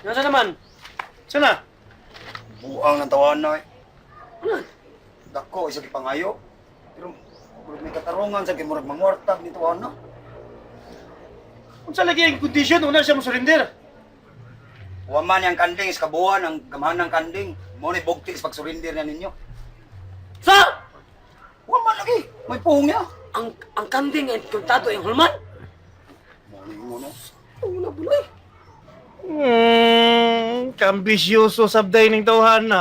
Nasa naman? Sana? Buang ng tawahan na eh. Dako, isa gipangayo. Pero murag may katarungan sa murag mangwartag ni tawahan na. Unsa lagi ang kondisyon una siya mo surrender? Wa man yang kanding sa kabuhan ang gamahan ng kanding. Mo ni bugti sa pagsurrender na ninyo. Sa! Wa man lagi, may puhong niya. Ang kanding ay kontado ang hulman? Mo ni mo no. Una buloy. Kambisyoso sabday ning tawhan na.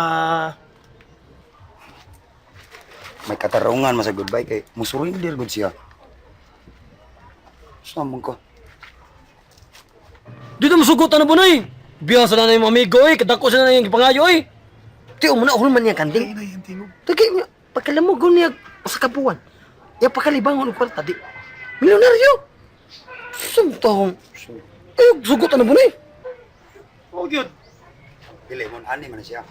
May katarungan man sa goodbye kay mo surrender gud siya. Sa man ko. Dito mo sugot ano bunoy. Biya sa na yung amigo eh, kadako sa na yung gipangayo eh. Tiyo mo na hulman niya kanding. Tagay niya, pagkalamog niya sa kabuan. Ya pagkalibangon og kwarta di. Milyonaryo. Sumtong. Eh, sugot ano bunoy. Oh, gyud. Dili mo ani man siya.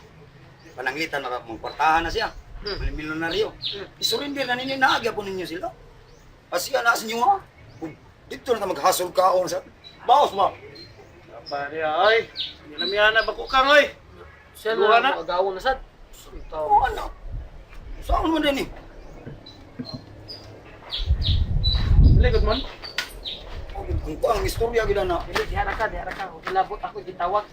Pananglitan maka mangkwartahan na siya. Hmm. Milyonaryo. Isurrender na ninyo naagya po ninyo sila. Asiya na sa inyo ha. Kung dito na ta maghasol kaon sa baos ma. Pare ay. Nilamiana ba ko kang oy? Siya Luha na. agaw na sad. Sumtong. Oo ano. Saan man din eh? Dili good man. Oh, Ang kuang ang istorya gid na. Dili, dihara ka, dihara ka. Huwag Kilabot ako, gitawag.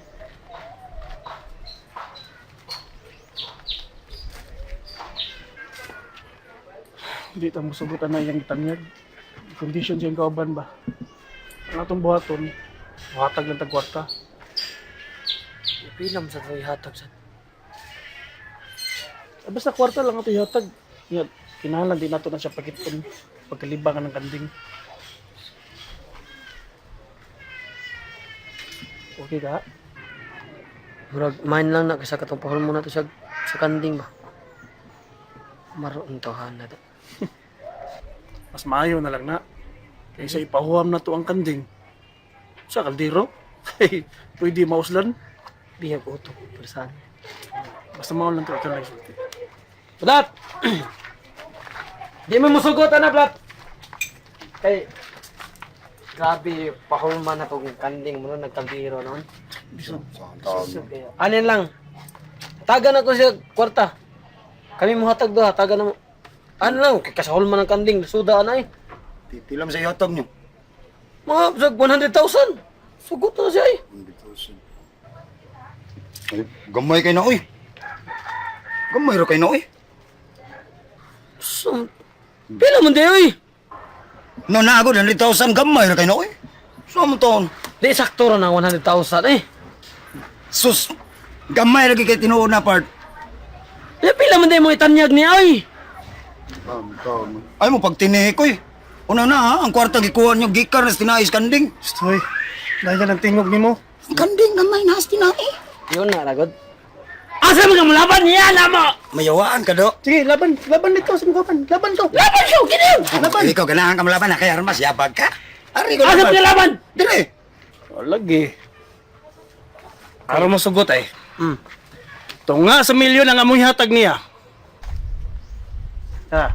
Hindi ta mosugot ana iyang gitanyag. Condition siyang kauban ba? Ang atong buhaton, muhatag lang tag kwarta. Ipilam sa tayo hatag sad. Ah, basta kwarta lang ato ihatag. Nga, kinahanglan din nato na siya pakiton pagkalibangan ng kanding. Okay ka? Murag, main lang na kasi katong pahol mo na to sa kanding ba. Maroon tawhan na to. Mas maayo na lang na. Kaysa ipahuam na to ang kanding. Sa kaldero. Hey, pwede mauslan. Bihag utok, persahan. Basta mao lang to ato lang sulti. Blat! Di mo musugot, ana, Blat! Kay, grabe, pahulman ako kung kanding mo na nagkaldero noon. Bisan. Saan taon? Anin lang, taga na ko siya kwarta. Kami muhatag doha, taga na mo. Ano lang, kay kasahulman ng kanding, suda na eh. Pilam sa ihatag niyo. Mga sa 100,000. Sugot na siya eh. 100,000. Ay, gamay kay na oy. Gamay ra kay na oy. So, pila man di oy. No na ako 100,000 gamay ra kay na oy. Sa man taon? Di sakto ra na 100,000 eh. Sus. Gamay ra kay tinuod na part. Di pila man di mo itanyag niya oy. Ay mo pagtinihi ko eh. Una na ha, ang kwarta gikuha niyo gikan na sa tinais kanding. Stoy. Dahil ang tingog nimo. Ang kanding gamay na sa tinai. Yun na ragod. Asa mga mulaban niya na mo? Mayawaan ka do. Sige, laban, laban dito sa mga laban to. Laban siya, giniw! Laban. Ikaw ganahan ka malaban na kay armas yabag ka. Ari ko Asa mga laban? Dire. Lagi. Aron mo sugot eh. Tunga sa milyon ang amoy hatag niya. Ha.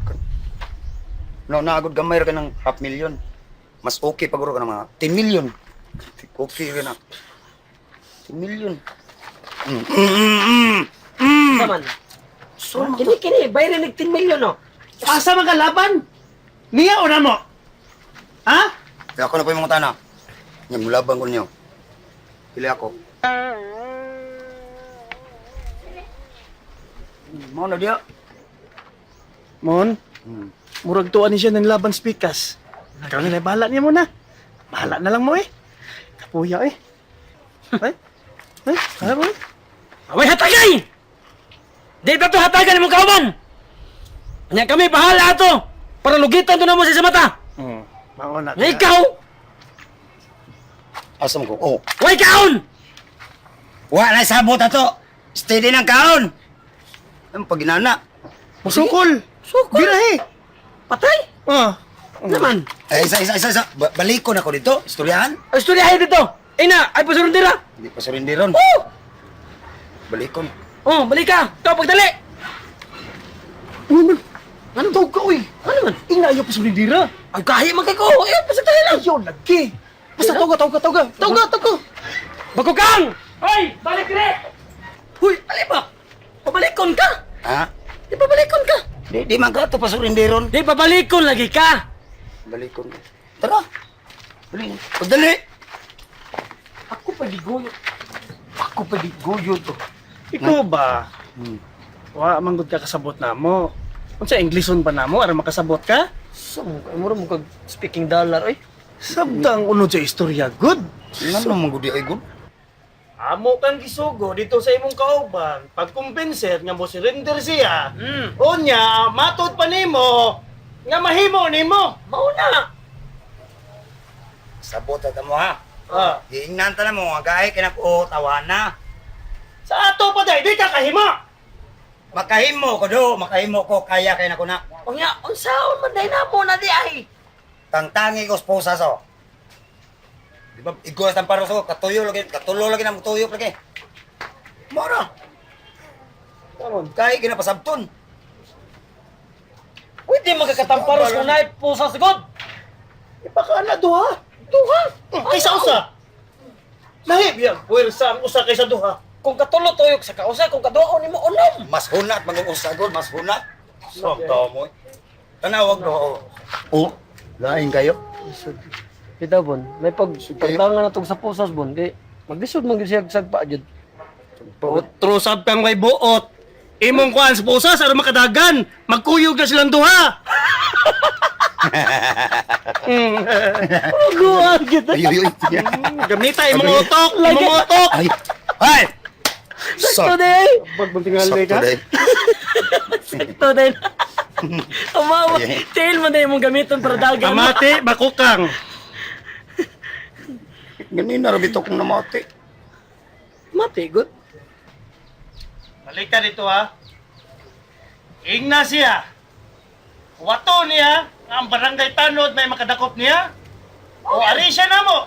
No na agad gamay ra ka ng half million. Mas okay paguro ka ng mga 10 million. Okay ka na. 10 million. Mm, mm, mm, mm. Saman. Kini kini bayran nag 10 million no. Asa man ka laban? Niya o na mo? Ha? Kaya ako na po yung mga tana. Yung mulabang ko niyo. Pili ako. Mao na diya. Mon, murag tuwa ni siya ng laban speakers. Ikaw na bahala niya muna. Bahala na lang mo eh. Kapuya eh. Ay? Ay, kaya mo eh. Away hatagay! Di ta to hatagan mo kauban. Nya kami bahala ato para lugitan to namo siya sa mata. Mao na. Nya ikaw, Asa mo ko? Oh. way kaon. Wa na sabot ato. Steady ng kaon. Ang paginana. Musukol. Sukol. Birahe. Patay. Ah. Naman. Eh, isa, isa, isa, isa. Balikon ako dito. Istoryahan. Istoryahe dito. Ina, ay pasurundira. Hindi pa surindiron. Oh! Balikon. Oh, balik ka. Ikaw pagdali. Ano man? Ano tawag ka oy? Ano man? Ina ayaw pa surindira. Ay, kahi man kay ko. Eh, basta tayo lang. Ayaw lagi. Basta tawga, tawga, tawga. Tawga, tawga. Bagukang! Hoy, balik dire. Huy, ali ba? Pabalikon ka. Ha? Di pabalikon ka. Di man ka to pasurinderon. Di pabalikon lagi ka. Balikon. Tara. Dali. Pagdali. Ako pa giguyot. Ako pa giguyot to. Ikaw ba? Wa man gud ka kasabot namo. Unsa Englishon ba namo aron makasabot ka? So, mura mo kag speaking dollar oy. Sabdang unod sa istorya good. Ngano man gud di ay gud? Amo kang gisugo dito sa imong kauban, pagkumbinser nga mo surrender siya. Unya, matod pa nimo nga mahimo nimo. Mao na. Sabot ta mo ha. Ah. Giingnan ta na mo nga gahi kay nako tawana. Sa ato pa day, di ka kahimo. Makahimo ko do, makahimo ko kaya kay nako na. Unya, unsaon man day namo na di ay. Tangtangi ko esposa so. Di ba igos ang paros ko, katuyo lagi, katulo lagi na tuyo lagi. Mora. Kay ginapasabton. Pwede magkakatamparos kung naay pusa sigod. Ipakaana duha. Duha. Kaysa usa. Lahi biya, puwersa ang usa kaysa duha. Kung katulo tuyok sa kausa, kung kaduha nimo unom. Mas hunat mangungusa gud, mas hunat. So, mo. Tanawag do. Oh, lain kayo. Kita bon, may pag pagtangan na tong sa pusas bon kay maglisod man gyud siya sagpa jud. Otro sab kang may buot. Imong kuan sa pusas aron makadagan. Magkuyog na silang duha. Guan gyud. Ay, ay, ay. Gamita imong utok, imong utok. Ay. Ay. Sakto day. Pagbuntingali Sakto day. Sakto day. Tumawa. Ay, ay. Tail man day imong gamiton para dagan. Amati, bakukang. Ganina ra bitaw kong namati. Mati good. Balik ka dito ha. Ingna siya. Wato niya, nga ang barangay tanod may makadakop niya. O ari siya na mo.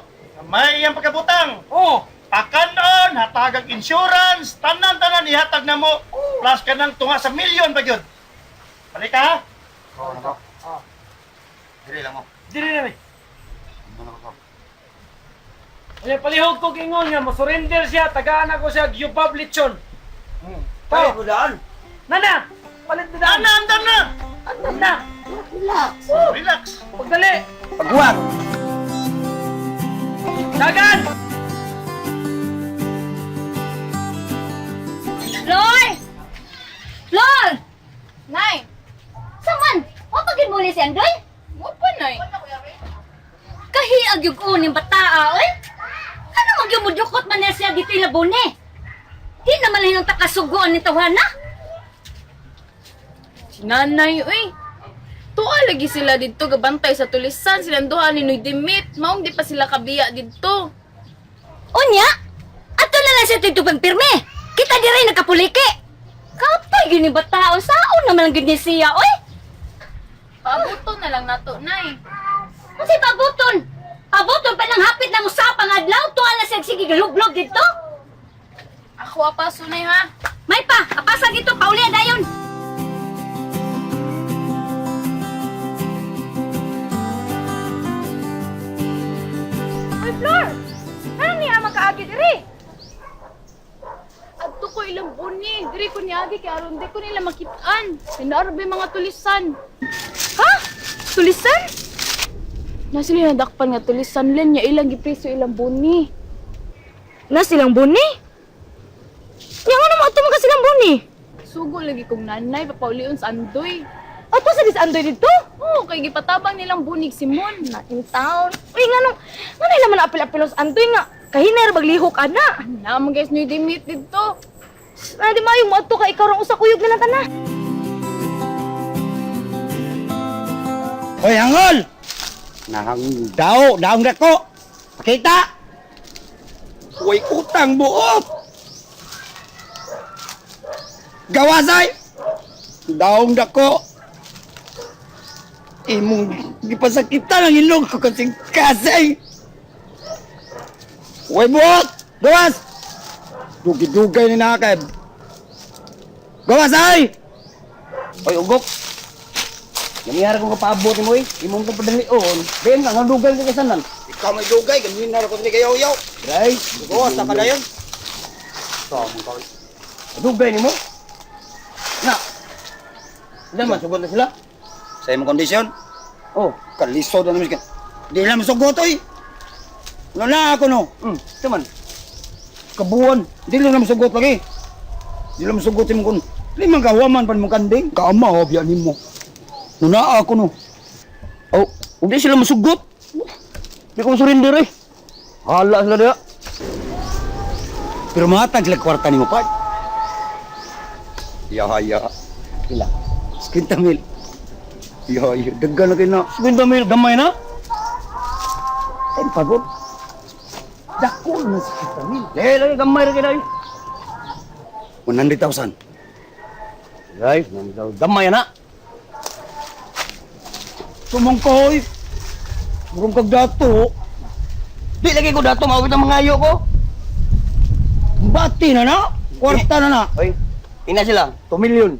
May iyang pagkabutang. Oh, Pakanon, hatagang insurance, tanan-tanan ihatag na mo. Plus ka ng tunga sa milyon pa yun. Balik ka ha. Oh, nako. Dili lang mo. Dili na mi. Ano ko? Unya palihog ko ingon nga mo surrender siya, tagaan ako siya gyubab lechon. Ay, budaan. Nana, palit na daan. Ana, andam na! Andam na. Relax. Relax. Pagdali. Pagwag. Dagan. Lol! Lol! Nay! Saman! Wa pa gid muli si Andoy? Mo pa, Nay. Kahiag yung uning bataa, oy! Ano magyumudukot man niya siya dito ilabone? Di naman lang yung takasugoan ni Tawhana. Si Nanay, uy. Tuwa lagi sila didto gabantay sa tulisan silang duha ni Noy Dimit. Maong di pa sila kabiya didto. Unya, ato na lang siya titubang pirme. Kita di rin nagkapuliki. Kapay yun yung batao, saon naman lang gid ni siya, oy! Paabuto na lang nato, Nay. Unsay pabuton? Pabuton pa ng hapit na musapang adlaw, tuwa na siya sige galuglob dito. Ako apaso, Nay, ha? May pa, apasa dito, pauli dayon. Uy, Flor! Ano niya makaagi diri? Adto ko ilang buni. Diri ko niagi kay aron di ko nila makitaan. Pinaarbe mga tulisan. Ha? Tulisan? Na sila nadakpan nga tulisan len niya ilang gipriso ilang buni. Na silang buni? Nya nga naman ato ka silang buni? Sugo lagi kong nanay papaulion sa Andoy. Ato sa disandoy dito? Oo, kay gipatabang nilang bunig si Mon. Na in town. Uy, nga nung, nga nila man apil-apil sa andoy nga. Kahinay ra baglihok ana. Naman guys, Noy Dimit didto. Na di mayo mo ato ka ikaw rang usa kuyog na lang tana. Hoy, hangol! Nahang daw, daong dako. Pakita. Uy, utang buot. Gawasay. Daong dako. Imong gipasakitan ang ilong ko kasing kasay. Uy, buot! Gawas! Dugi-dugay ni nakakay. Gawasay! Uy, ugok. Nangyari kong kapaabot mo eh. Imong kong padalion. Ben, ang dugal ni kasanan. Ikaw may dugay, ganyan na ko kayo yaw. Dray, Gawas na ka dayon. Tamang ka. dugay nimo. Na. Ilan man sugot na sila? Sa imong kondisyon, Oh, kalisod na naman siya. Di lang masugot oy. Ano na ako no? Ito man. Kabuan, di lang masugot lagi. Di lang masugot imong kun. Limang kahuaman pan mong kanding. Kaama ho biya nimo. Nuna ako no. Oh, ug di sila masugot. Di ko surrender eh. Hala sila diha. Pero matag sila kwarta nimo pa. Ya ya. Pila? 50 mil. Ya ya, daggan na kayo na. 50 mil gamay na. Ay, pagod. Dako na sa 50 mil. Eh, lagi gamay ra kay dai. 100,000. Ay, gamay na. Sumangkoy. Murong kag dato. Di lagi ko dato mawit ang mga ayo ko. Bati na na. Kwarta na na. Oy, ina sila, 2 million.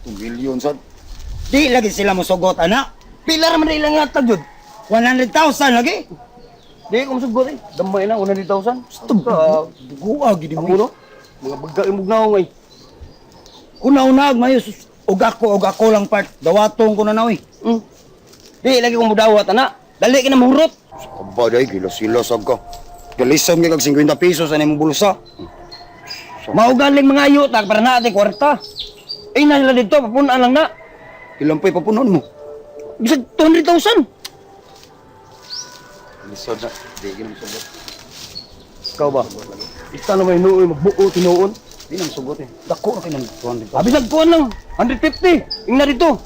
2 million sad. Di lagi sila mosugot ana. Pila ra man na ilang yatag jud. 100,000 lagi. Di ko masugot eh. Gamay na 100,000. Stop. Buga gid Ako mo. no. Mga baga imong naong ay. Una-una mayo og ako lang part. Dawatong ko na na oy. Di lagi ko mudawat ana. Dali ka na mahurot. Aba day gilas-gilas ka. Galisom gyud kag 50 pesos ana imong bulsa. Maugaling mga ayo tag para na ate kwarta. Ay na sila dito, papunan lang na. Ilan pa'y papunon mo? Bisag 200,000. Lisod na. Di gid sugot. Ikaw ba? Isa na may nuoy magbuo tinuon. Di na sugot eh. Dako na kay nang 200,000. Abi nagkuan lang 150. Ingna dito.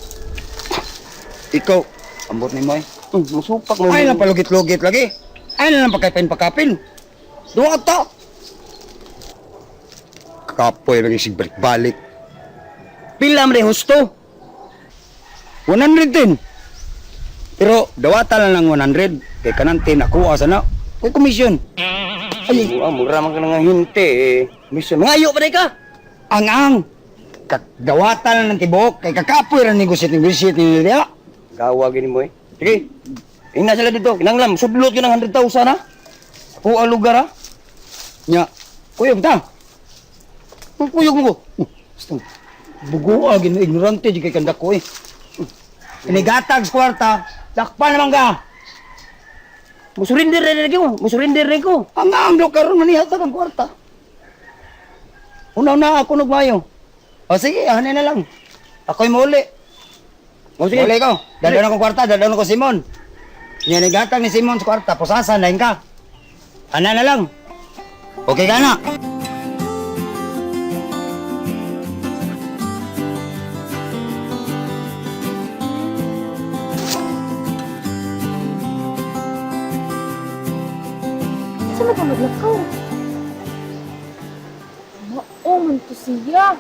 Ikaw, ambot nimo eh. Musupak mo. Ay lang palugit-lugit lagi. Ay na lang pagkapin-pakapin. Duwa ta. Kapoy lagi sig balik-balik. Pila man husto. 110. Pero dawata lang ng 100 kay kanang 10 nakuha sana. Kay komisyon. Ay, mura man ka nga hinte eh. Mission. Mga ayo pa day ka. Ang ang dawata lang ng tibuok kay kakapoy ra negosyate negosyate ni niya. Gawa gini mo eh. Sige. Ingna sila dito. Kinanglam, sudlot yun ang 100,000 ha. Ako ang lugar ha. Nya, kuyog ta. Ang kuyog mo ko. Basta, bugoa gino ignorante di kay kanda ko eh. Inigatag sa kwarta, dakpan naman ka. Musurrender rin ko. Musurrender rin ko. Ang ang do karon manihatag ang kwarta. Una na ako nagmayo. O sige, hanay na lang. Ako'y mauli. O sige. Mauli ko. Dadon akong kwarta, dadon ko Simon. Nya nigatag ni Simon sa kwarta, pusasan na ka. Ana na lang. Okay ka na. Saan ba maglakaw? Mao man to siya.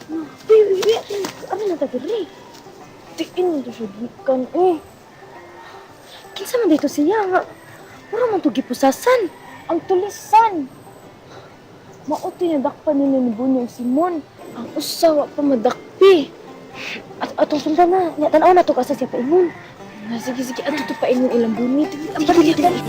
Uy, uy, uy, ano na ta diri? Tiin to siya gikan eh. Kinsa man dito siya nga? Mura man to gipusasan. Ang tulisan. Mao to yung dakpan nila ni Bunyo Simon. Ang usa wa pa madakpi. At atong sundan na, nya tan-aw na to kasa siya paingon. Sige, sige, ato to paingon ilang buni. Dali, dali, dali.